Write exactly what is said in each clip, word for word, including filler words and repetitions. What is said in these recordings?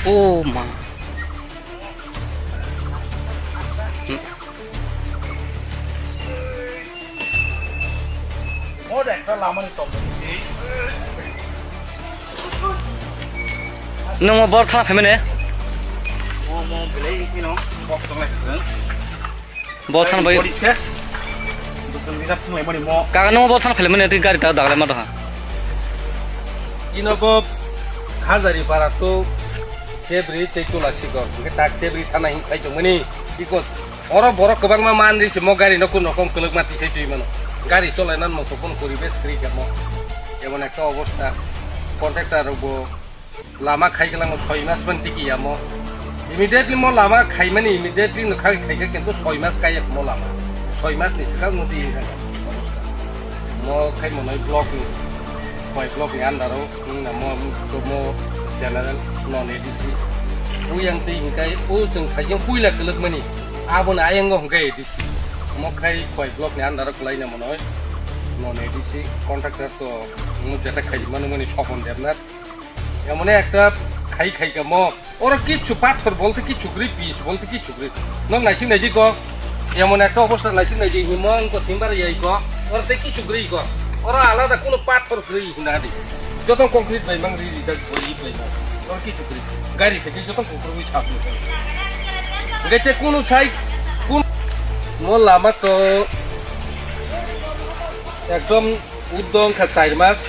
Oh ma. Nung mo bor thana phaimani? Bo thang bai. Body ses. Bwswng reserve thung laimani mo. Kaga nung bo thang phaimani tei gari ta daglai ma doha. Ino bo Hazari para to Sebri tei Tula Sikor. Hwnkhe tak Sebri thana him khai tongmani. Iko oro borok kwbangma man ri se mo gari no kun rokom kwlwkma tisai twi mano. Gari cholai nan mo to kun poribesh kwrwi kha mo. Emon ekta obostha. Contractor rok bo Lama khai kwlango soi mas ban tiki yamo. Immediately mo lama khaimani immediately no khai khaikha kintu soi mas kaiyak mo lama. Soi mas ni swkang no twi kha. Mo khai monoi block ni. Khowai block ni under o wngna mo, mo general non A D C. Uyang twi hingkai o chwng khaijeng puila kwlwkmani. Aboni ayango hingkai A D C. Mo khai Khowai block ni under o kwlaina monoi non A D C contractor to mo jeta khai mano mani Sopon Debnath. Emone ekta khai khai ka mo. Oro kichu pathor bolte kichu gri, pis bolte kichu gri. Nok naising naidi ko. Emone ekta obostha naising naidi himong ko simbar yai ko. Oro te kichu gri ko. Oro alada kuno pathor gri hina di. Joto concrete bai mang ri ri dak boi bai mang. Oro kichu gri. Gari theke joto kukur wi chap ni. Gete kuno sai kun mo lama to ekdom uddong kha char mas.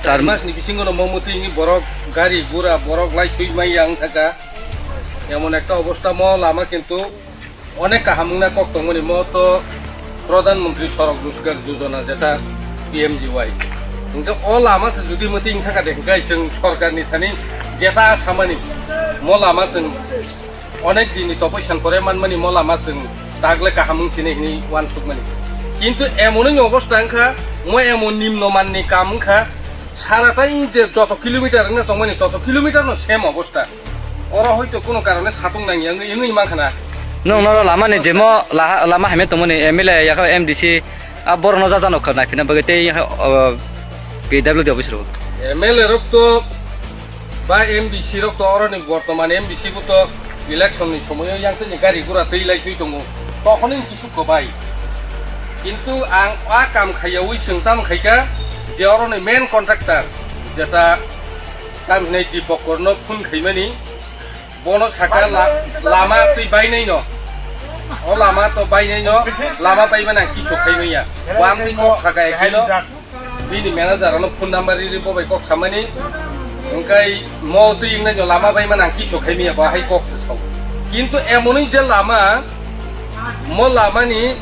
Char mas ni bisingo no mo muti hingi borok gari gura borok lai sui mai yang thaka. Emon ekta obostha mo lama kintu onek kaham wngna kok tongmani mo to Pradhan Mantri Sadak Rojgar Yojana jeta P M G Y. Hingke o lama se jodi muti wng thaka de hingke chwng sorkar ni thani jeta samani mo lama chwng Onek din ni topoi san pore manmani mo lama chwng tagle kaham wng sini hini uansukmani. Kintu emon wng obostha wngkha, mo emon nimno manni kam wngkha, sara tai je joto kilometer wngna tongmani, toto kilometer no same obostha. Oro hoito kuno karone satung nangya wngwi, wngwi mankha na. Nwng noro lama ni jemo la-, lama hamya tongmani, M L A yakha M D C, a borok no jaja nokha naiphina bagwi tei yakha, o, P W D office rok. M L A rok to ba M D C rok to oroni bortoman M D C bo to election ni somoyo yang tini gari gura twi lai twi tongo. Tokhoni kisuk ko bai. Kintu ang a kam khaiyawi chwng tam khaika je oroni main contractor jeta tam hinai Dipokor no phone khaimani bono saka la-, lama twi bainai no. O lama to bainai no, lama baimani ang kisuk khaimaya. Bo ang twi kok saka ekino. Bini manager ano phone number riri bo bai kok samani. Wngkai mo twi wngnai no lama bai man ang kisu khai miya bo hai kok se sao. Kintu emonwi je lama, mo lama ni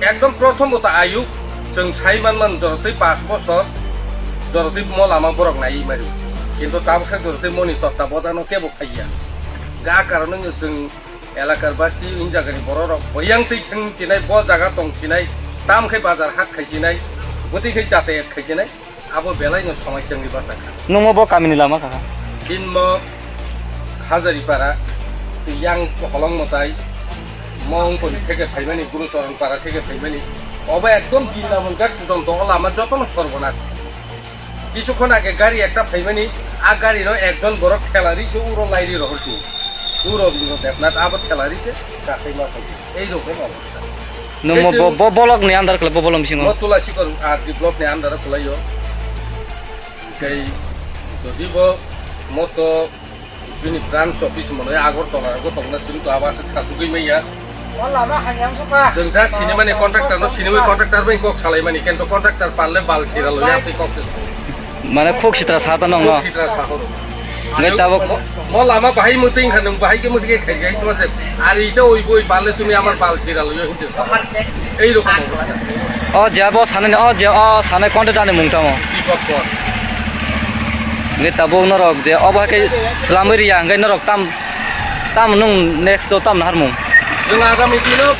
ekdom prothom bo ta ayuk chwng sai man man jorotwi panch bosor jorotwi mo lama borok nai mari. Kintu tabuk sa jorotwi moni totta bodano kebo khaiya. Ga karon wngwi chwng Elakar basi wng jagani bororok bo yang twi thang chinai, bo jaga tong chinai, tam khe bazar hat khai chinai, bwtwi khe jatayat khai chinai, abo belai no somai chengwi bachakha. Nungmo bo kamini lama kha? Sinmo Hazari para, twi yang Holong Mwtai, mo wngkoni theke phaimani, Guru Charan para theke phaimani, obo ekdom Brindaban gak kuton to, o lama jotono sorbonas. Kisukkhon age gari ekta phaimani, a gari no ekjon borok thela ri se uro lai ri rohor si. Uro bini no Debnath abo thela ri se kathai ma phai. Ei rok no obostha. Nwng mo Tei bo, se bo bolok ni under khle bo bolong bisingo. Mo Tula Sikor R D block ni under o kwlai o. Tei jodi bo mo to Bini branch office mwnwi Agartala rogo tongna chwng to abo aswk sasugwi manya. O lama hayang suka. Chwng ja sinimani contractor no sinimwi contractor bai kok salaimani kento contractor palle bal sira lo ya twi kok se. Mane khok sitra sa ta nong no. Khok sitra sa horo. Ngai tabok mo, mo lama bahai mwtwi kha nwng bahai khe mwtwi khe khai khai tuma se. Ari ta oi boi palle tumi amar bal sira lo yo hinje sa. Ei rokom obostha. O je abo sanani, o je o sanai contractor ni mung tamo. Deepak Kor. Nge tabuk norok je obo hai khe swlamwi riya hwnkhe norok tam, tam nwng next o tam naharmung? Chwng agami dino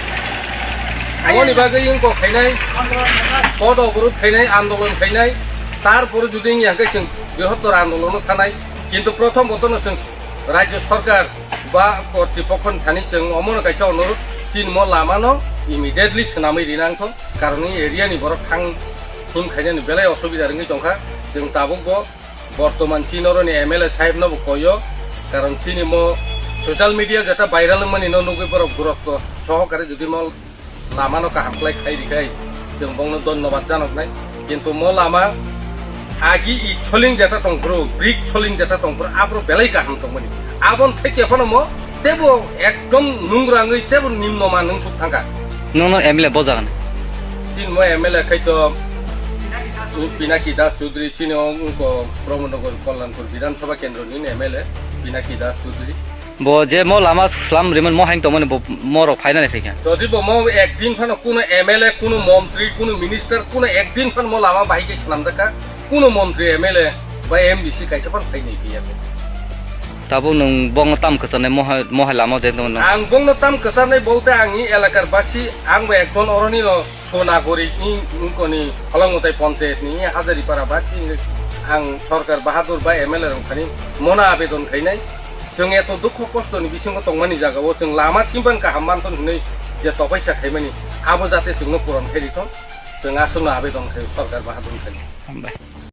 aboni bagwi wngkok khainai, kodo obroth khainai, andolon khainai, tarpore jodi wngya hwnkhe chwng brihottor andolono thanai. Kintu prothom botono chwng Rajya Sarkar ba kortipokkhoni thani chwng omono kaisa onurudh, chini mo lamano immediately swnamwi rinangkho, karon wngwi area ni borok thang him khainani belai osubida wngwi tongkha, chwng tabukbo Bortoman chini oroni M L A sahib no bo koyo, karon chini mo social media jeta viral wngmani no nugwi borok gurokto sohokare jodi mo lama no kaham khlai khai rikhai, chwng bongno dhonnobad janoknai. Kintu mo lama agi i soling jeta tongphuru, brick soling jeta tongphuru, aphuru belai kaham tongmani. Abon theke phano mo tebo ekdom nungrangwi tebo nimno man wngsuk thangkha. Nono M L A bo jagan? Chini mo M L A khai to Pinaki Das Chaudhary, chini o wngko Pramod Nagar Kalyanpur Bidhan Sabha Kendro ni M L A Pinaki Das Chaudhary. Bo je mo lama slam riman mo hain tongmani bo mo rok phainani phaikha. Jodi bo mo ekdin phano kuno M L A, kuno montri, kuno minister, kuno ekdin phano mo lama bahai khe swnamjakha, kuno montri, M L A ba M D C kaisa phano phainai phiya. Tabuk nwng bongno tam kwcharnai mohai, mohai lama je nwng? Ang bongno tam kwcharnai bolte ang i elakar basi, ang bo ekjon oroni no so nagorik ni wngkoni Phalangmutai ponchayat ni Hazaripara basi ang Sarkar Bahadur ba M L A rok thani mona abedon khainai. Chwng eto dukho kosto ni bisingo tongmani jaga o chwng lama simpan kaham manthon hinwi je topaisa khaimani abo jate chwngno puron khairithok, chwng aswkno abedon khai Sarkar Bahadur thani. Hambai.